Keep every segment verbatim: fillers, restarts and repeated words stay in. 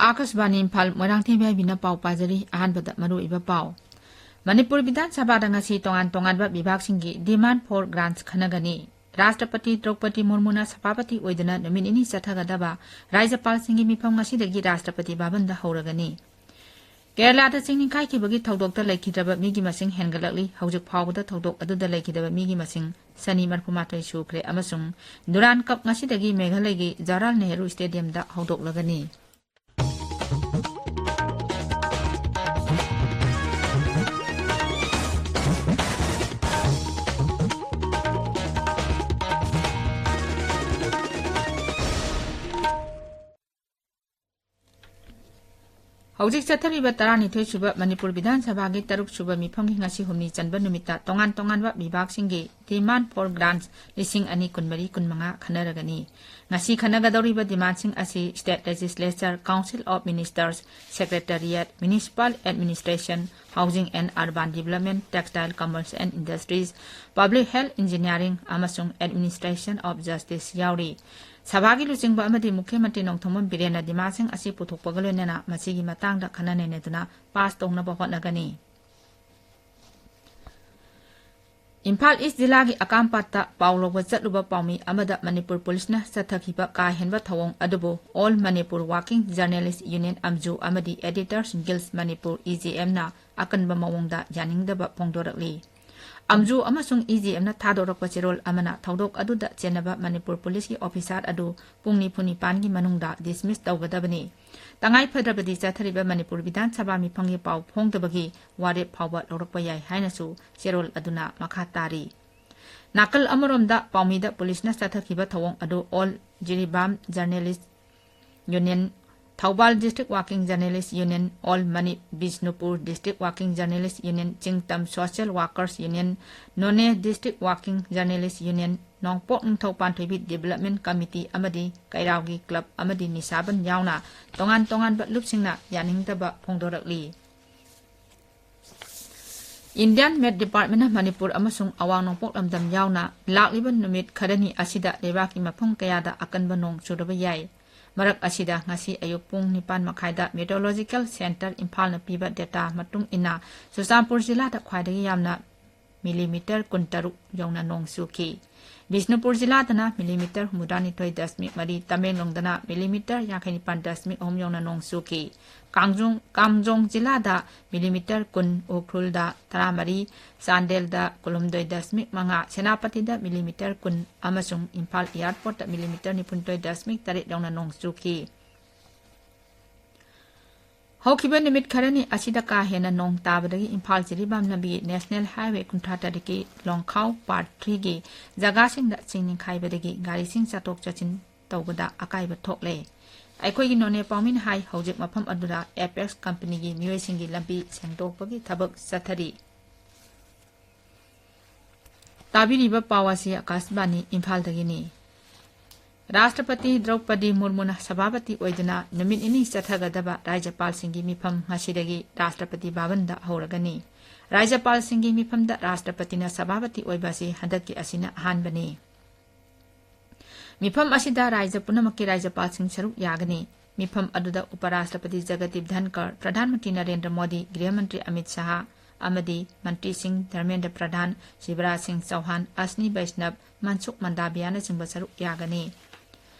ꯑꯥꯀꯥꯁꯕꯥꯅꯤ ꯏꯝꯐꯥꯜ, ꯃꯣꯏꯔꯥꯡꯊꯦꯝ ꯌꯥꯏꯕꯤꯅ ꯄꯥꯎ ꯄꯥꯖꯔꯤ꯫ ꯑꯍꯥꯟꯕꯗ ꯃꯔꯨꯑꯣꯏꯕ ꯄꯥꯎ꯫ ꯃꯅꯤꯄꯨꯔ ꯕꯤꯙꯥꯟ ꯁꯚꯥꯗ ꯉꯁꯤ ꯇꯣꯉꯥꯟ ꯇꯣꯉꯥꯟꯕ ꯕꯤꯚꯥꯒꯁꯤꯡꯒꯤ demand for grants ꯈꯟꯅꯒꯅꯤ꯫ ꯔꯥꯁꯇ꯭ꯔꯄꯇꯤ ꯗ꯭ꯔꯧꯄꯗꯤ ꯃꯨꯔꯃꯨꯅ ꯁꯚꯥꯄꯇꯤ ꯑꯣꯏꯗꯨꯅ ꯅꯨꯃꯤꯠ ꯅꯤꯅꯤ ꯆꯠꯊꯒꯗꯕ ꯔꯥꯖ꯭ꯌꯄꯥꯜꯁꯤꯡꯒꯤ ꯃꯤꯐꯝ ꯉꯁꯤꯗꯒꯤ ꯔꯥꯁꯇ꯭ꯔꯄꯇꯤ ꯚꯕꯟꯗ ꯍꯧꯔꯒꯅꯤ꯫ ꯀꯦꯔꯂꯥꯗ ꯆꯤꯡ ꯅꯤꯡꯈꯥꯏꯈꯤꯕꯒꯤ ꯊꯧꯗꯣꯛꯇ ꯂꯩꯈꯤꯗ꯭ꯔꯕ ꯃꯤꯒꯤ ꯃꯁꯤꯡ ꯍꯦꯟꯒꯠꯂꯛꯂꯤ꯫ ꯍꯧꯖꯤꯛ ꯐꯥꯎꯕꯗ ꯊꯧꯗꯣꯛ ꯑꯗꯨꯗ ꯂꯩꯈꯤꯗꯕ ꯃꯤꯒꯤ ꯃꯁꯤꯡ ꯆꯅꯤ ꯃꯔꯤꯐꯨ ꯃꯥꯊꯣꯏ ꯁꯨꯈ꯭ꯔꯦ ꯑꯃꯁꯨꯡ ꯗꯨꯔꯥꯟ ꯀꯞ ꯉꯁꯤꯗꯒꯤ ꯃꯦꯘꯥꯂꯌꯒꯤ ꯖꯋꯥꯍꯔꯂꯥꯜ ꯅꯦꯍꯔꯨ ꯁ꯭ꯇꯦꯗꯤꯌꯝꯗ ꯍꯧꯗꯣꯛꯂꯒꯅꯤ꯫ ꯍꯧꯖꯤꯛ ꯆꯠꯊꯔꯤꯕ ꯇꯔꯥꯅꯤꯊꯣꯏ ꯁꯨꯕ ꯃꯅꯤꯄꯨꯔ ꯕꯤꯙꯥꯟ ꯁꯚꯥꯒꯤ ꯇꯔꯨꯛ ꯁꯨꯕ ꯃꯤꯐꯝꯒꯤ ꯉꯁꯤ ꯍꯨꯝꯅꯤ ꯆꯟꯕ ꯅꯨꯃꯤꯠꯇ ꯇꯣꯉꯥꯟ ꯇꯣꯉꯥꯟꯕ ꯕꯤꯚꯥꯒꯁꯤꯡꯒꯤ demand for grants ꯂꯤꯁꯤꯡ ꯑꯅꯤ ꯀꯨꯟꯃꯔꯤ ꯀꯨꯟꯃꯉꯥ ꯈꯟꯅꯔꯒꯅꯤ꯫ ꯉꯁꯤ ꯈꯟꯅꯒꯗꯧꯔꯤꯕ demandꯁꯤꯡ ꯑꯁꯤ State Legislature, Council of Ministers, Secretariat, Municipal Administration, Housing and Urban Development, Textile, Commerce and Industries, Public Health Engineering ꯑꯃꯁꯨꯡ Administration of Justice ꯌꯥꯎꯔꯤ꯫ ꯁꯚꯥꯒꯤ ꯂꯨꯆꯤꯡꯕ ꯑꯃꯗꯤ ꯃꯨꯈ꯭ꯌ ꯃꯟꯇ꯭ꯔꯤ ꯅꯣꯡꯊꯣꯝꯕꯝ ꯕꯤꯔꯦꯟꯅ demandꯁꯤꯡ ꯑꯁꯤ ꯄꯨꯊꯣꯛꯄꯒ ꯂꯣꯏꯅꯅ ꯃꯁꯤꯒꯤ ꯃꯇꯥꯡꯗ ꯈꯟꯅ ꯅꯩꯅꯗꯨꯅ pass ꯇꯧꯅꯕ ꯍꯣꯠꯅꯒꯅꯤ꯫ ꯏꯝꯐꯥꯜ ꯏꯁ ꯖꯤꯂꯥꯒꯤ ꯑꯀꯥꯝꯄꯥꯠꯇ ꯄꯥꯎ ꯂꯧꯕ ꯆꯠꯂꯨꯕ ꯄꯥꯎꯃꯤ ꯑꯃꯗ ꯃꯅꯤꯄꯨꯔ ꯄꯨꯂꯤꯁꯅ ꯆꯠꯊꯈꯤꯕ ꯀꯥ ꯍꯦꯟꯕ ꯊꯧꯑꯣꯡ ꯑꯗꯨꯕꯨ All Manipur Working Journalist Union, ꯑꯝꯖꯨ, ꯑꯃꯗꯤ Editors Guild Manipur, EJMꯅ ꯑꯀꯟꯕ ꯃꯑꯣꯡꯗ ꯌꯥꯅꯤꯡꯗꯕ ꯐꯣꯡꯗꯣꯔꯛꯂꯤ꯫ ꯑꯝꯖꯨ ꯑꯃꯁꯨꯡ EJMꯅ ꯊꯥꯗꯣꯔꯛꯄ ꯆꯦꯔꯣꯜ ꯑꯃꯅ ꯊꯧꯗꯣꯛ ꯑꯗꯨꯗ ꯆꯦꯟꯅꯕ ꯃꯅꯤꯄꯨꯔ ꯄꯨꯂꯤꯁꯀꯤ officer ꯑꯗꯨ ꯄꯨꯡ ꯅꯤꯐꯨ ꯅꯤꯄꯥꯟꯒꯤ ꯃꯅꯨꯡꯗ dismiss ꯇꯧꯒꯗꯕꯅꯤ꯫ ꯇꯉꯥꯏ ꯐꯗ꯭ꯔꯕꯗꯤ ꯆꯠꯊꯔꯤꯕ ꯃꯅꯤꯄꯨꯔ ꯕꯤꯙꯥꯟ ꯁꯚꯥ ꯃꯤꯐꯝꯒꯤ ꯄꯥꯎ ꯐꯣꯡꯗꯕꯒꯤ ꯋꯥꯔꯦꯞ ꯐꯥꯎꯕ ꯂꯧꯔꯛꯄ ꯌꯥꯏ ꯍꯥꯏꯅꯁꯨ ꯆꯦꯔꯣꯜ ꯑꯗꯨꯅ ꯃꯈꯥ ꯇꯥꯔꯤ꯫ ꯅꯥꯀꯜ ꯑꯃꯔꯣꯝꯗ ꯄꯥꯎꯃꯤꯗ ꯄꯨꯂꯤꯁꯅ ꯆꯠꯊꯈꯤꯕ ꯊꯧꯑꯣꯡ ꯑꯗꯨ All Jiribam Journalist Union, Thoubal District Working Journalist Union, All Mani Bishnupur District Working Journalist Union, Chingtam Social Workers Union, Noney District Working Journalist Union, ꯅꯣꯡꯄꯣꯛ ꯅꯤꯡꯊꯧ ꯄꯥꯟꯊꯣꯏꯕꯤ Development Committee ꯑꯃꯗꯤ ꯀꯩꯔꯥꯎꯒꯤ club ꯑꯃꯗꯤ ꯅꯤꯁꯥꯕꯟ ꯌꯥꯎꯅ ꯇꯣꯉꯥꯟ ꯇꯣꯉꯥꯟꯕ ꯂꯨꯞꯁꯤꯡꯅ ꯌꯥꯅꯤꯡꯗꯕ ꯐꯣꯡꯗꯣꯔꯛꯂꯤ꯫ Indian Met Departmentꯅ ꯃꯅꯤꯄꯨꯔ ꯑꯃꯁꯨꯡ ꯑꯋꯥꯡ ꯅꯣꯡꯄꯣꯛ ꯂꯝꯗꯝ ꯌꯥꯎꯅ ꯂꯥꯛꯂꯤꯕ ꯅꯨꯃꯤꯠ ꯈꯔꯅꯤ ꯑꯁꯤꯗ ꯂꯩꯕꯥꯛꯀꯤ ꯃꯐꯝ ꯀꯌꯥꯗ ꯑꯀꯟꯕ ꯅꯣꯡ ꯆꯨꯔꯕ ꯌꯥꯏ꯫ ꯃꯔꯛ ꯑꯁꯤꯗ ꯉꯁꯤ ꯑꯌꯨꯛ ꯄꯨꯡ ꯅꯤꯄꯥꯟ ꯃꯈꯥꯏꯗ Meteorological Centre ꯏꯝꯐꯥꯜꯅ ꯄꯤꯕ data ꯃꯇꯨꯡ ꯏꯟꯅ ꯆꯨꯔꯆꯥꯟꯄꯨꯔ ꯖꯤꯂꯥꯗ ꯈ꯭ꯋꯥꯏꯗꯒꯤ ꯌꯥꯝꯅ millimetre ꯀꯨꯟꯇꯔꯨꯛ ꯌꯧꯅ ꯅꯣꯡ ꯆꯨꯈꯤ꯫ ꯕꯤꯁꯅꯨꯄꯨꯔ ꯖꯤꯂꯥꯗꯅ millimetre ꯍꯨꯝꯐꯨꯇꯔꯥꯅꯤꯊꯣꯏ ꯗꯁꯃꯤꯛ ꯃꯔꯤ, ꯇꯃꯦꯡꯂꯣꯡꯗꯅ millimetre ꯌꯥꯡꯈꯩꯅꯤꯄꯥꯟ ꯗꯁꯃꯤꯛ ꯑꯍꯨꯝ ꯌꯧꯅ ꯅꯣꯡ ꯆꯨꯈꯤ꯫ ꯀꯥꯡꯖꯣꯡ-, ꯀꯥꯝꯖꯣꯡ ꯖꯤꯂꯥꯗ millimetre ꯀꯨꯟ, ꯎꯈ꯭ꯔꯨꯜꯗ ꯇꯔꯥꯃꯔꯤ, ꯆꯥꯟꯗꯦꯜꯗ ꯀꯨꯟꯍꯨꯝꯗꯣꯏ ꯗꯁꯃꯤꯛ ꯃꯉꯥ, ꯁꯦꯅꯥꯄꯇꯤꯗ millimetre ꯀꯨꯟ ꯑꯃꯁꯨꯡ ꯏꯝꯐꯥꯜ airportꯇ millimetre ꯅꯤꯐꯨꯅꯤꯊꯣꯏ ꯗꯁꯃꯤꯛ ꯇꯔꯦꯠ ꯌꯧꯅ ꯅꯣꯡ ꯆꯨꯈꯤ꯫ ꯍꯧꯈꯤꯕ ꯅꯨꯃꯤꯠ ꯈꯔꯅꯤ ꯑꯁꯤꯗ ꯀꯥ ꯍꯦꯟꯅ ꯅꯣꯡ ꯇꯥꯕꯗꯒꯤ ꯏꯝꯐꯥꯜ ꯖꯤꯔꯤꯕꯥꯝ ꯂꯝꯕꯤꯒꯤ National Highway ꯀꯨꯟꯊ꯭ꯔꯥ ꯇꯔꯦꯠꯀꯤ ꯂꯣꯡꯈꯥꯎ Part threeꯒꯤ ꯖꯒꯥꯁꯤꯡꯗ ꯆꯤꯡ ꯅꯤꯡꯈꯥꯏꯕꯗꯒꯤ ꯒꯥꯔꯤꯁꯤꯡ ꯆꯠꯊꯣꯛ ꯆꯠꯁꯤꯟ ꯇꯧꯕꯗ ꯑꯀꯥꯏꯕ ꯊꯣꯛꯂꯦ꯫ ꯑꯩꯈꯣꯏꯒꯤ ꯅꯣꯅꯦ ꯄꯥꯎꯃꯤꯅ ꯍꯥꯏ, ꯍꯧꯖꯤꯛ ꯃꯐꯝ ꯑꯗꯨꯗ Apex ꯀꯝꯄꯅꯤꯒꯤ ꯃꯤꯑꯣꯏꯁꯤꯡꯒꯤ ꯂꯝꯕꯤ ꯁꯦꯡꯗꯣꯛꯄꯒꯤ ꯊꯕꯛ ꯆꯠꯊꯔꯤ꯫ ꯇꯥꯕꯤꯔꯤꯕ ꯄꯥꯎ ꯑꯁꯤ ꯑꯀꯥꯁꯕꯥꯅꯤ ꯏꯝꯐꯥꯜꯗꯒꯤꯅꯤ꯫ ꯔꯥꯁꯇ꯭ꯔꯄꯇꯤ ꯗ꯭ꯔꯧꯄꯗꯤ ꯃꯨꯔꯃꯨꯅ ꯁꯚꯥꯄꯇꯤ ꯑꯣꯏꯗꯨꯅ ꯅꯨꯃꯤꯠ ꯅꯤꯅꯤ ꯆꯠꯊꯒꯗꯕ ꯔꯥꯖ꯭ꯌꯄꯥꯜꯁꯤꯡꯒꯤ ꯃꯤꯐꯝ ꯉꯁꯤꯗꯒꯤ ꯔꯥꯁꯇ꯭ꯔꯄꯇꯤ ꯚꯕꯟꯗ ꯍꯧꯔꯒꯅꯤ꯫ ꯔꯥꯖ꯭ꯌꯄꯥꯜꯁꯤꯡꯒꯤ ꯃꯤꯐꯝꯗ ꯔꯥꯁꯇ꯭ꯔꯄꯇꯤꯅ ꯁꯚꯥꯄꯇꯤ ꯑꯣꯏꯕ ꯑꯁꯤ ꯍꯟꯗꯛꯀꯤ ꯑꯁꯤꯅ ꯑꯍꯥꯟꯕꯅꯤ꯫ ꯃꯤꯐꯝ ꯑꯁꯤꯗ ꯔꯥꯖ꯭ꯌ ꯄꯨꯝꯅꯃꯛꯀꯤ ꯔꯥꯖ꯭ꯌꯄꯥꯜꯁꯤꯡ ꯁꯔꯨꯛ ꯌꯥꯒꯅꯤ꯫ ꯃꯤꯐꯝ ꯑꯗꯨꯗ ꯎꯄꯔꯥꯁꯇ꯭ꯔꯄꯇꯤ ꯖꯒꯗꯤꯞ ꯙꯟꯀꯔ, ꯄ꯭ꯔꯙꯥꯟ ꯃꯟꯇ꯭ꯔꯤ ꯅꯔꯦꯟꯗ꯭ꯔ ꯃꯣꯗꯤ, ꯒ꯭ꯔꯤꯍ ꯃꯟꯇ꯭ꯔꯤ ꯑꯃꯤꯠ ꯁꯥꯍ ꯑꯃꯗꯤ ꯃꯟꯇ꯭ꯔꯤꯁꯤꯡ ꯙꯔꯃꯦꯟꯗ꯭ꯔ ꯄ꯭ꯔꯙꯥꯟ, ꯁꯤꯕꯔꯥꯖ ꯁꯤꯡ ꯆꯧꯍꯥꯟ, ꯑꯁꯅꯤ ꯕꯩꯁꯅꯕ, ꯃꯟꯁꯨꯈ ꯃꯟꯗꯥꯕꯤꯌꯥꯅꯆꯤꯡꯕ ꯁꯔꯨꯛ ꯌꯥꯒꯅꯤ꯫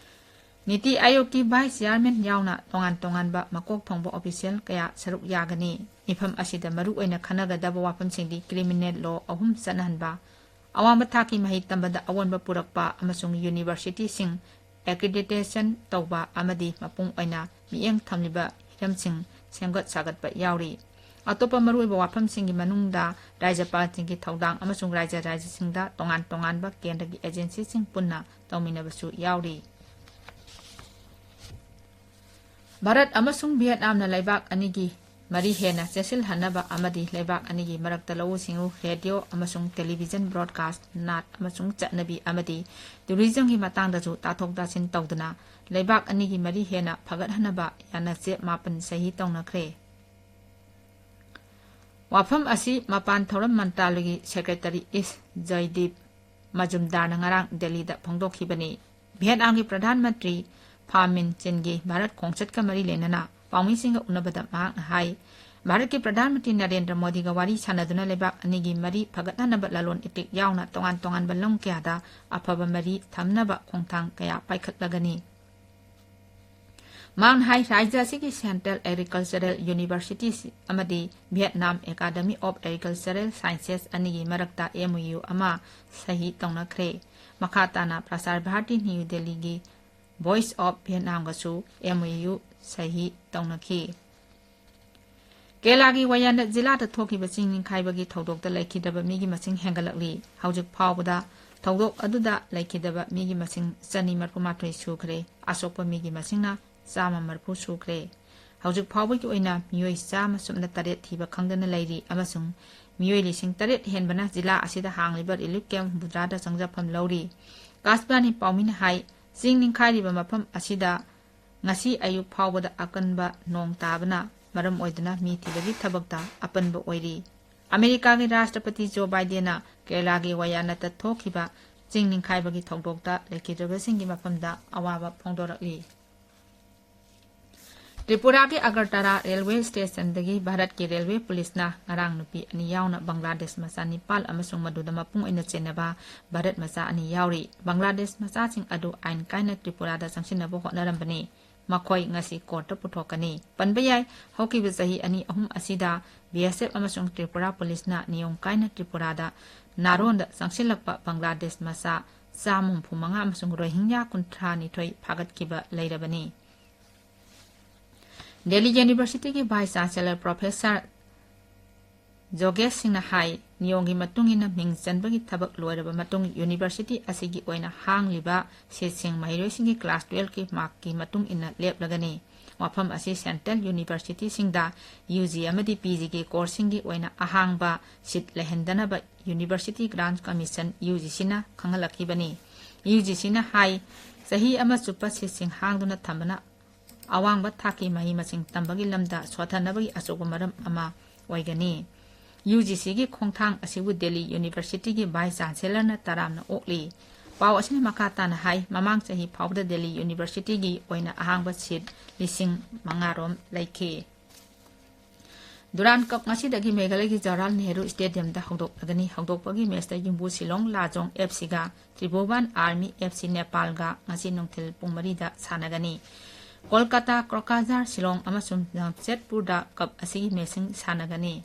ꯅꯤꯇꯤ ꯑꯥꯌꯣꯒꯀꯤ vice chairman ꯌꯥꯎꯅ ꯇꯣꯉꯥꯟ ꯇꯣꯉꯥꯟꯕ ꯃꯀꯣꯛ ꯊꯣꯡꯕ official ꯀꯌꯥ ꯁꯔꯨꯛ ꯌꯥꯒꯅꯤ꯫ ꯃꯤꯐꯝ ꯑꯁꯤꯗ ꯃꯔꯨꯑꯣꯏꯅ ꯈꯟꯅꯒꯗꯕ ꯋꯥꯐꯝꯁꯤꯡꯗꯤ criminal law ꯑꯍꯨꯝ ꯆꯠꯅꯍꯟꯕ, ꯑꯋꯥꯡꯕ ꯊꯥꯛꯀꯤ ꯃꯍꯩ ꯇꯝꯕꯗ ꯑꯑꯣꯟꯕ ꯄꯨꯔꯛꯄ ꯑꯃꯁꯨꯡ universityꯁꯤꯡ accreditation ꯇꯧꯕ ꯑꯃꯗꯤ ꯃꯄꯨꯡ ꯑꯣꯏꯅ ꯃꯤꯠꯌꯦꯡ ꯊꯝꯂꯤꯕ ꯍꯤꯔꯝꯁꯤꯡ ꯁꯦꯝꯒꯠ ꯁꯥꯒꯠꯄ ꯌꯥꯎꯔꯤ꯫ ꯑꯇꯣꯞꯄ ꯃꯔꯨꯑꯣꯏꯕ ꯋꯥꯐꯝꯁꯤꯡꯒꯤ ꯃꯅꯨꯡꯗ ꯔꯥꯖ꯭ꯌꯄꯥꯜꯁꯤꯡꯒꯤ ꯊꯧꯗꯥꯡ ꯑꯃꯁꯨꯡ ꯔꯥꯖ꯭ꯌ ꯔꯥꯖ꯭ꯌꯁꯤꯡꯗ ꯇꯣꯉꯥꯟ ꯇꯣꯉꯥꯟꯕ ꯀꯦꯟꯗ꯭ꯔꯒꯤ agencyꯁꯤꯡ ꯄꯨꯟꯅ ꯇꯧꯃꯤꯟꯅꯕꯁꯨ ꯌꯥꯎꯔꯤ꯫ ꯚꯥꯔꯠ ꯑꯃꯁꯨꯡ ꯚꯤꯌꯦꯠꯅꯥꯝꯅ ꯂꯩꯕꯥꯛ ꯑꯅꯤꯒꯤ ꯃꯔꯤ ꯍꯦꯟꯅ ꯆꯦꯠꯁꯤꯜꯍꯟꯅꯕ ꯑꯃꯗꯤ ꯂꯩꯕꯥꯛ ꯑꯅꯤꯒꯤ ꯃꯔꯛꯇ ꯂꯧꯎ ꯁꯤꯡꯎ, ꯔꯦꯗꯤꯑꯣ ꯑꯃꯁꯨꯡ ꯇꯦꯂꯤꯚꯤꯖꯟ broadcast, ꯅꯥꯠ ꯑꯃꯁꯨꯡ ꯆꯠꯅꯕꯤ ꯑꯃꯗꯤ tourismꯒꯤ ꯃꯇꯥꯡꯗꯁꯨ ꯇꯥꯊꯣꯛ ꯇꯥꯁꯤꯟ ꯇꯧꯗꯨꯅ ꯂꯩꯕꯥꯛ ꯑꯅꯤꯒꯤ ꯃꯔꯤ ꯍꯦꯟꯅ ꯐꯒꯠꯍꯟꯅꯕ ꯌꯥꯅꯆꯦ ꯃꯥꯄꯟ ꯁꯍꯤ ꯇꯧꯅꯈ꯭ꯔꯦ꯫ ꯋꯥꯐꯝ ꯑꯁꯤ ꯃꯄꯥꯟ ꯊꯧꯔꯝ ꯃꯟꯇ꯭ꯔꯥꯂꯌꯒꯤ secretary ꯏꯁ ꯖꯣꯏꯗꯤꯞ ꯃꯖꯨꯝꯗꯥꯔꯅ ꯉꯔꯥꯡ ꯗꯦꯜꯂꯤꯗ ꯐꯣꯡꯗꯣꯛꯈꯤꯕꯅꯤ꯫ ꯚꯤꯌꯦꯠꯅꯥꯝꯒꯤ ꯄ꯭ꯔꯙꯥꯟ ꯃꯟꯇ꯭ꯔꯤ ꯐꯥꯃꯤꯟ ꯆꯤꯟꯒꯤ ꯚꯥꯔꯠ ꯈꯣꯡꯆꯠꯀ ꯃꯔꯤ ꯂꯩꯅꯅ ꯄꯥꯎꯃꯤꯁꯤꯡꯒ ꯎꯅꯕꯗ ꯃꯍꯥꯛꯅ ꯍꯥꯏ, ꯚꯥꯔꯠꯀꯤ ꯄ꯭ꯔꯙꯥꯟ ꯃꯟꯇ꯭ꯔꯤ ꯅꯔꯦꯟꯗ꯭ꯔ ꯃꯣꯗꯤꯒ ꯋꯥꯔꯤ ꯁꯥꯟꯅꯗꯨꯅ ꯂꯩꯕꯥꯛ ꯑꯅꯤꯒꯤ ꯃꯔꯤ ꯐꯒꯠꯅꯅꯕ ꯂꯂꯣꯟ ꯏꯇꯤꯛ ꯌꯥꯎꯅ ꯇꯣꯉꯥꯟ ꯇꯣꯉꯥꯟꯕ ꯂꯝ ꯀꯌꯥꯗ ꯑꯐꯕ ꯃꯔꯤ ꯊꯝꯅꯕ ꯈꯣꯡꯊꯥꯡ ꯀꯌꯥ ꯄꯥꯏꯈꯠꯂꯒꯅꯤ꯫ ꯃꯍꯥꯛꯅ ꯍꯥꯏ, ꯔꯥꯖ꯭ꯌ ꯑꯁꯤꯒꯤ Central Agricultural University ꯑꯃꯗꯤ Vietnam Academy of Agricultural Sciences ꯑꯅꯤꯒꯤ ꯃꯔꯛꯇ M O U ꯑꯃ ꯁꯍꯤ ꯇꯧꯅꯈ꯭ꯔꯦ꯫ ꯃꯈꯥ ꯇꯥꯅ ꯄ꯭ꯔꯁꯥꯔ ꯚꯥꯔꯇꯤ ꯅ꯭ꯌꯨ ꯗꯦꯜꯂꯤꯒꯤ Voice of Vietnamꯒꯁꯨ M O U ꯁꯍꯤ ꯇꯧꯅꯈꯤ꯫ ꯀꯦꯔꯂꯥꯒꯤ ꯋꯥꯌꯥꯅꯥꯗ ꯖꯤꯂꯥꯗ ꯊꯣꯛꯈꯤꯕ ꯆꯤꯡ ꯅꯤꯡꯈꯥꯏꯕꯒꯤ ꯊꯧꯗꯣꯛꯇ ꯂꯩꯈꯤꯗ꯭ꯔꯕ ꯃꯤꯒꯤ ꯃꯁꯤꯡ ꯍꯦꯟꯒꯠꯂꯛꯂꯤ꯫ ꯍꯧꯖꯤꯛ ꯐꯥꯎꯕꯗ ꯊꯧꯗꯣꯛ ꯑꯗꯨꯗ ꯂꯩꯈꯤꯗꯕ ꯃꯤꯒꯤ ꯃꯁꯤꯡ ꯆꯅꯤ ꯃꯔꯤꯐꯨ ꯃꯥꯊꯣꯏ ꯁꯨꯈ꯭ꯔꯦ꯫ ꯑꯁꯣꯛꯄ ꯃꯤꯒꯤ ꯃꯁꯤꯡꯅ ꯆꯥꯝꯃ ꯃꯔꯤꯐꯨ ꯁꯨꯈ꯭ꯔꯦ꯫ ꯍꯧꯖꯤꯛ ꯐꯥꯎꯕꯒꯤ ꯑꯣꯏꯅ ꯃꯤꯑꯣꯏ ꯆꯥꯝꯃ ꯁꯨꯞꯅ ꯇꯔꯦꯠ ꯊꯤꯕ ꯈꯪꯗꯅ ꯂꯩꯔꯤ ꯑꯃꯁꯨꯡ ꯃꯤꯑꯣꯏ ꯂꯤꯁꯤꯡ ꯇꯔꯦꯠ ꯍꯦꯟꯕꯅ ꯖꯤꯂꯥ ꯑꯁꯤꯗ ꯍꯥꯡꯂꯤꯕ relief camp ꯍꯨꯝꯐꯨꯇꯔꯥꯗ ꯆꯪꯖꯐꯝ ꯂꯧꯔꯤ꯫ ꯑꯀꯥꯁꯕꯥꯅꯤ ꯄꯥꯎꯃꯤꯅ ꯍꯥꯏ, ꯆꯤꯡ ꯅꯤꯡꯈꯥꯏꯔꯤꯕ ꯃꯐꯝ ꯑꯁꯤꯗ ꯉꯁꯤ ꯑꯌꯨꯛ ꯐꯥꯎꯕꯗ ꯑꯀꯟꯕ ꯅꯣꯡ ꯇꯥꯕꯅ ꯃꯔꯝ ꯑꯣꯏꯗꯨꯅ ꯃꯤ ꯊꯤꯕꯒꯤ ꯊꯕꯛꯇ ꯑꯄꯟꯕ ꯑꯣꯏꯔꯤ꯫ ꯑꯃꯦꯔꯤꯀꯥꯒꯤ ꯔꯥꯁꯇ꯭ꯔꯄꯇꯤ ꯖꯣ ꯕꯥꯏꯗꯦꯟꯅ ꯀꯦꯔꯂꯥꯒꯤ ꯋꯥꯌꯥꯅꯥꯗ ꯊꯣꯛꯈꯤꯕ ꯆꯤꯡ ꯅꯤꯡꯈꯥꯏꯕꯒꯤ ꯊꯧꯗꯣꯛꯇ ꯂꯩꯈꯤꯗ꯭ꯔꯕꯁꯤꯡꯒꯤ ꯃꯐꯝꯗ ꯑꯋꯥꯕ ꯐꯣꯡꯗꯣꯔꯛꯂꯤ꯫ ꯇ꯭ꯔꯤꯄꯨꯔꯥꯒꯤ ꯑꯒꯔꯇꯂꯥ ꯔꯦꯜꯋꯦ ꯁ꯭ꯇꯦꯁꯟꯗꯒꯤ ꯚꯥꯔꯠꯀꯤ ꯔꯦꯜꯋꯦ ꯄꯨꯂꯤꯁꯅ ꯉꯔꯥꯡ ꯅꯨꯄꯤ ꯑꯅꯤ ꯌꯥꯎꯅ ꯕꯪꯒ꯭ꯂꯥꯗꯦꯁ ꯃꯆꯥ ꯅꯤꯄꯥꯜ ꯑꯃꯁꯨꯡ ꯃꯗꯨꯗ ꯃꯄꯨꯡ ꯑꯣꯏꯅ ꯆꯦꯟꯅꯕ ꯚꯥꯔꯠ ꯃꯆꯥ ꯑꯅꯤ ꯌꯥꯎꯔꯤ꯫ ꯕꯪꯒ꯭ꯂꯥꯗꯦꯁ ꯃꯆꯥꯁꯤꯡ ꯑꯗꯨ ꯑꯥꯏꯟ ꯀꯥꯏꯅ ꯇ꯭ꯔꯤꯄꯨꯔꯥꯗ ꯆꯪꯁꯤꯟꯅꯕ ꯍꯣꯠꯅꯔꯝꯕꯅꯤ꯫ ꯃꯈꯣꯏ ꯉꯁꯤ ꯀꯣꯔꯠꯇ ꯄꯨꯊꯣꯛꯀꯅꯤ꯫ ꯄꯟꯕ ꯌꯥꯏ, ꯍꯧꯈꯤꯕ ꯆꯍꯤ ꯑꯅꯤ ꯑꯍꯨꯝ ꯑꯁꯤꯗ B S F ꯑꯃꯁꯨꯡ ꯇ꯭ꯔꯤꯄꯨꯔꯥ ꯄꯨꯂꯤꯁꯅ ꯅꯤꯌꯣꯝ ꯀꯥꯏꯅ ꯇ꯭ꯔꯤꯄꯨꯔꯥꯗ ꯅꯥꯔꯣꯟꯗ ꯆꯪꯁꯤꯜꯂꯛꯄ ꯕꯪꯒ꯭ꯂꯥꯗꯦꯁ ꯃꯆꯥ ꯆꯥꯝꯃ ꯍꯨꯝꯐꯨ ꯃꯉꯥ ꯑꯃꯁꯨꯡ ꯔꯣꯍꯤꯡꯌꯥ ꯀꯨꯟꯊ꯭ꯔꯥ ꯅꯤꯊꯣꯏ ꯐꯥꯒꯠꯈꯤꯕ ꯂꯩꯔꯕꯅꯤ꯫ ꯗꯦꯜꯂꯤ ꯌꯨꯅꯤꯚꯔꯁꯤꯇꯤꯒꯤ ꯚꯥꯏꯁ ꯆꯥꯟꯁꯦꯂꯔ ꯄ꯭ꯔꯣꯐꯦꯁꯔ ꯖꯣꯒꯦꯁ ꯁꯤꯡꯅ ꯍꯥꯏ, ꯅꯤꯌꯣꯝꯒꯤ ꯃꯇꯨꯡ ꯏꯟꯅ ꯃꯤꯡ ꯆꯟꯕꯒꯤ ꯊꯕꯛ ꯂꯣꯏꯔꯕ ꯃꯇꯨꯡ ꯌꯨꯅꯤꯚꯔꯁꯤꯇꯤ ꯑꯁꯤꯒꯤ ꯑꯣꯏꯅ ꯍꯥꯡꯂꯤꯕ ꯁꯤꯠꯁꯤꯡ ꯃꯍꯩꯔꯣꯏꯁꯤꯡꯒꯤ ꯀ꯭ꯂꯥꯁ ꯇꯨꯌꯦꯜꯐꯀꯤ ꯃꯥꯔꯛꯀꯤ ꯃꯇꯨꯡ ꯏꯟꯅ ꯂꯦꯞꯂꯒꯅꯤ꯫ ꯋꯥꯐꯝ ꯑꯁꯤ ꯁꯦꯟꯇ꯭ꯔꯦꯜ ꯌꯨꯅꯤꯚꯔꯁꯤꯇꯤꯁꯤꯡꯗ U G ꯑꯃꯗꯤ P G ꯒꯤ ꯀꯣꯔꯁꯁꯤꯡꯒꯤ ꯑꯣꯏꯅ ꯑꯍꯥꯡꯕ ꯁꯤꯠ ꯂꯩꯍꯟꯗꯅꯕ University Grants Commission, U G C ꯅ ꯈꯪꯍꯜꯂꯛꯈꯤꯕꯅꯤ꯫ U G C ꯅ ꯍꯥꯏ, ꯆꯍꯤ ꯑꯃ ꯆꯨꯞꯄ ꯁꯤꯠꯁꯤꯡ ꯍꯥꯡꯗꯨꯅ ꯊꯝꯕꯅ ꯑꯋꯥꯡꯕ ꯊꯥꯛꯀꯤ ꯃꯍꯩ ꯃꯁꯤꯡ ꯇꯝꯕꯒꯤ ꯂꯝꯗ ꯁꯣꯠꯊꯅꯕꯒꯤ ꯑꯆꯧꯕ ꯃꯔꯝ ꯑꯃ ꯑꯣꯏꯒꯅꯤ꯫ U G C ꯒꯤ ꯈꯣꯡꯊꯥꯡ ꯑꯁꯤꯕꯨ ꯗꯦꯜꯂꯤ ꯌꯨꯅꯤꯚꯔꯁꯤꯇꯤꯒꯤ ꯚꯥꯏꯁ ꯆꯥꯟꯁꯦꯂꯔꯅ ꯇꯔꯥꯝꯅ ꯑꯣꯛꯂꯤ꯫ ꯄꯥꯎ ꯑꯁꯤꯅ ꯃꯈꯥ ꯇꯥꯅ ꯍꯥꯏ, ꯃꯃꯥꯡ ꯆꯍꯤ ꯐꯥꯎꯕꯗ ꯗꯦꯜꯂꯤ ꯌꯨꯅꯤꯚꯔꯁꯤꯇꯤꯒꯤ ꯑꯣꯏꯅ ꯑꯍꯥꯡꯕ ꯁꯤꯠ ꯂꯤꯁꯤꯡ ꯃꯉꯥ ꯔꯣꯝ ꯂꯩꯈꯤ꯫ ꯗꯨꯔꯥꯟ ꯀꯞ ꯉꯁꯤꯗꯒꯤ ꯃꯦꯘꯥꯂꯌꯒꯤ ꯖꯋꯥꯍꯔꯂꯥꯜ ꯅꯦꯍꯔꯨ ꯁ꯭ꯇꯦꯗꯤꯌꯝꯗ ꯍꯧꯗꯣꯛꯂꯒꯅꯤ꯫ ꯍꯧꯗꯣꯛꯄꯒꯤ ꯃꯦꯆꯇ ꯌꯨꯝꯕꯨ ꯁꯤꯂꯣꯡ ꯂꯥꯖꯣꯡ ꯑꯦꯐ ꯁꯤꯒ ꯇ꯭ꯔꯤꯚꯨꯕꯟ ꯑꯥꯔꯃꯤ ꯑꯦꯐ ꯁꯤ ꯅꯦꯄꯥꯜꯒ ꯉꯁꯤ ꯅꯨꯡꯊꯤꯜ ꯄꯨꯡ ꯃꯔꯤꯗ ꯁꯥꯟꯅꯒꯅꯤ꯫ ꯀꯣꯜꯀꯇꯥ, ꯀ꯭ꯔꯣꯀꯥꯖꯥꯔ, ꯁꯤꯂꯣꯡ ꯑꯃꯁꯨꯡ ꯖꯥꯝꯁꯦꯗꯄꯨꯔꯗ ꯀꯞ ꯑꯁꯤꯒꯤ ꯃꯦꯆꯁꯤꯡ ꯁꯥꯟꯅꯒꯅꯤ꯫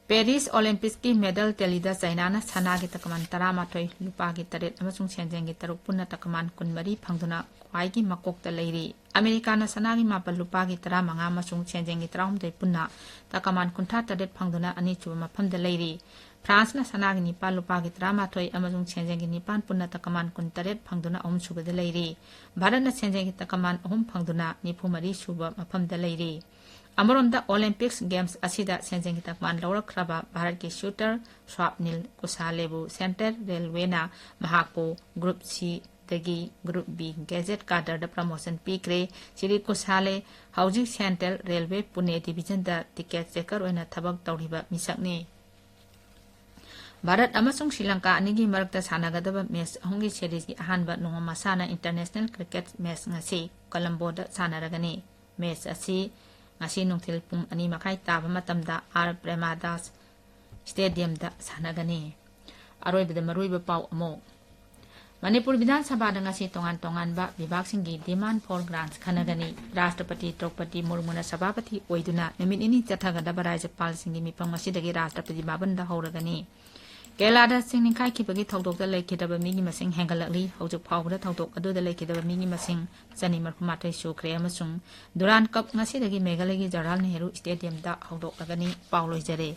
ꯄꯦꯔꯤꯁ ꯑꯣꯂꯦꯝꯄꯤꯛꯁꯀꯤ ꯃꯦꯗꯜ ꯇꯦꯂꯤꯗ ꯆꯥꯏꯅꯥꯅ ꯁꯅꯥꯒꯤ ꯇꯀꯃꯥꯟ ꯇꯔꯥꯃꯥꯊꯣꯏ, ꯂꯨꯄꯥꯒꯤ ꯇꯔꯦꯠ ꯑꯃꯁꯨꯡ ꯁꯦꯟꯖꯦꯡꯒꯤ ꯇꯔꯨꯛ ꯄꯨꯟꯅ ꯇꯀꯃꯥꯟ ꯀꯨꯟꯃꯔꯤ ꯐꯪꯗꯨꯅ ꯈ꯭ꯋꯥꯏꯒꯤ ꯃꯀꯣꯛꯇ ꯂꯩꯔꯤ꯫ ꯑꯃꯦꯔꯤꯀꯥꯅ ꯁꯅꯥꯒꯤ ꯃꯥꯄꯜ, ꯂꯨꯄꯥꯒꯤ ꯇꯔꯥꯃꯉꯥ ꯑꯃꯁꯨꯡ ꯁꯦꯟꯖꯦꯡꯒꯤ ꯇꯔꯥꯍꯨꯝꯗꯣꯏ ꯄꯨꯟꯅ ꯇꯀꯃꯥꯟ ꯀꯨꯟꯊ꯭ꯔꯥ ꯇꯔꯦꯠ ꯐꯪꯗꯨꯅ ꯑꯅꯤꯁꯨꯕ ꯃꯐꯝꯗ ꯂꯩꯔꯤ꯫ ꯐ꯭ꯔꯥꯟꯁꯅ ꯁꯅꯥꯒꯤ ꯅꯤꯄꯥꯜ, ꯂꯨꯄꯥꯒꯤ ꯇꯔꯥꯃꯥꯊꯣꯏ ꯑꯃꯁꯨꯡ ꯁꯦꯟꯖꯦꯡꯒꯤ ꯅꯤꯄꯥꯜ ꯄꯨꯟꯅ ꯇꯀꯃꯥꯟ ꯀꯨꯟꯇꯔꯦꯠ ꯐꯪꯗꯨꯅ ꯑꯍꯨꯝꯁꯨꯕꯗ ꯂꯩꯔꯤ꯫ ꯚꯥꯔꯠꯅ ꯁꯦꯟꯖꯦꯡꯒꯤ ꯇꯀꯃꯥꯟ ꯑꯍꯨꯝ ꯐꯪꯗꯨꯅ ꯅꯤꯐꯨ ꯃꯔꯤ ꯁꯨꯕ ꯃꯐꯝꯗ ꯂꯩꯔꯤ꯫ ꯑꯃꯔꯣꯝꯗ, ꯑꯣꯂꯦꯝꯄꯤꯛꯁ ꯒꯦꯝꯁ ꯑꯁꯤꯗ ꯁꯦꯟꯖꯦꯡꯒꯤ ꯇꯀꯃꯥꯟ ꯂꯧꯔꯛꯈ꯭ꯔꯕ ꯚꯥꯔꯠꯀꯤ ꯁ꯭ꯌꯨꯇꯔ ꯁ꯭ꯋꯥꯞꯅꯤꯜ ꯀꯨꯁꯥꯂꯦꯕꯨ ꯁꯦꯟꯇ꯭ꯔꯦꯜ ꯔꯦꯜꯋꯦꯅ ꯃꯍꯥꯛꯄꯨ ꯒ꯭ꯔꯨꯞ ꯁꯤꯗꯒꯤ ꯒ꯭ꯔꯨꯞ ꯕꯤ ꯒꯦꯖꯦꯠ ꯀꯥꯗꯔꯗ ꯄ꯭ꯔꯃꯣꯁꯟ ꯄꯤꯈ꯭ꯔꯦ꯫ ꯁ꯭ꯔꯤ ꯀꯨꯁꯥꯂꯦ ꯍꯧꯖꯤꯛ ꯁꯦꯟꯇ꯭ꯔꯦꯜ ꯔꯦꯜꯋꯦ ꯄꯨꯅꯦ ꯗꯤꯚꯤꯖꯟꯗ ꯇꯤꯀꯦꯠ ꯆꯦꯀꯔ ꯑꯣꯏꯅ ꯊꯕꯛ ꯇꯧꯔꯤꯕ ꯃꯤꯁꯛꯅꯤ꯫ ꯚꯥꯔꯠ ꯑꯃꯁꯨꯡ ꯁ꯭ꯔꯤ ꯂꯪꯀꯥ ꯑꯅꯤꯒꯤ ꯃꯔꯛꯇ ꯁꯥꯟꯅꯒꯗꯕ ꯃꯦꯆ ꯑꯍꯨꯝꯒꯤ ꯁꯦꯔꯤꯖꯒꯤ ꯑꯍꯥꯟꯕ ꯅꯣꯡꯃ ꯃꯁꯥꯟꯅ ꯏꯟꯇꯔꯅꯦꯁꯅꯦꯜ ꯀ꯭ꯔꯤꯀꯦꯠ ꯃꯦꯆ ꯉꯁꯤ ꯀꯣꯂꯝꯕꯣꯗ ꯁꯥꯟꯅꯔꯒꯅꯤ꯫ ꯃꯦꯆ ꯑꯁꯤ ꯉꯁꯤ ꯅꯨꯡꯊꯤꯜ ꯄꯨꯡ ꯑꯅꯤ ꯃꯈꯥꯏ ꯇꯥꯕ ꯃꯇꯝꯗ ꯑꯥꯔ ꯄ꯭ꯔꯦꯃꯥꯗꯥꯁ ꯁ꯭ꯇꯦꯗꯤꯌꯝꯗ ꯁꯥꯟꯅꯒꯅꯤ꯫ ꯑꯔꯣꯏꯕꯗ ꯃꯔꯨꯑꯣꯏꯕ ꯄꯥꯎ ꯑꯃꯨꯛ꯫ ꯃꯅꯤꯄꯨꯔ ꯕꯤꯙꯥꯟ ꯁꯚꯥꯗ ꯉꯁꯤ ꯇꯣꯉꯥꯟ ꯇꯣꯉꯥꯟꯕ ꯕꯤꯚꯥꯒꯁꯤꯡꯒꯤ demand for grants ꯈꯟꯅꯒꯅꯤ꯫ ꯔꯥꯁꯇ꯭ꯔꯄꯇꯤ ꯗ꯭ꯔꯧꯄꯗꯤ ꯃꯨꯔꯃꯨꯅ ꯁꯚꯥꯄꯇꯤ ꯑꯣꯏꯗꯨꯅ ꯅꯨꯃꯤꯠ ꯅꯤꯅꯤ ꯆꯠꯊꯒꯗꯕ ꯔꯥꯖ꯭ꯌꯄꯥꯜꯁꯤꯡꯒꯤ ꯃꯤꯐꯝ ꯉꯁꯤꯗꯒꯤ ꯔꯥꯁꯇ꯭ꯔꯄꯇꯤ ꯚꯕꯟꯗ ꯍꯧꯔꯒꯅꯤ꯫ ꯀꯦꯔꯂꯥꯗ ꯆꯤꯡ ꯅꯤꯡꯈꯥꯏꯈꯤꯕꯒꯤ ꯊꯧꯗꯣꯛꯇ ꯂꯩꯈꯤꯗꯕ ꯃꯤꯒꯤ ꯃꯁꯤꯡ ꯍꯦꯟꯒꯠꯂꯛꯂꯤ꯫ ꯍꯧꯖꯤꯛ ꯐꯥꯎꯕꯗ ꯊꯧꯗꯣꯛ ꯑꯗꯨꯗ ꯂꯩꯈꯤꯗꯕ ꯃꯤꯒꯤ ꯃꯁꯤꯡ ꯆꯅꯤ ꯃꯔꯤꯐꯨ ꯃꯥꯊꯣꯏ ꯁꯨꯈ꯭ꯔꯦ ꯑꯃꯁꯨꯡ ꯗꯨꯔꯥꯟ ꯀꯞ ꯉꯁꯤꯗꯒꯤ ꯃꯦꯘꯥꯂꯌꯒꯤ ꯖꯋꯥꯍꯔꯂꯥꯜ ꯅꯦꯍꯔꯨ ꯁ꯭ꯇꯦꯗꯤꯌꯝꯗ ꯍꯧꯗꯣꯛꯂꯒꯅꯤ꯫ ꯄꯥꯎ ꯂꯣꯏꯖꯔꯦ꯫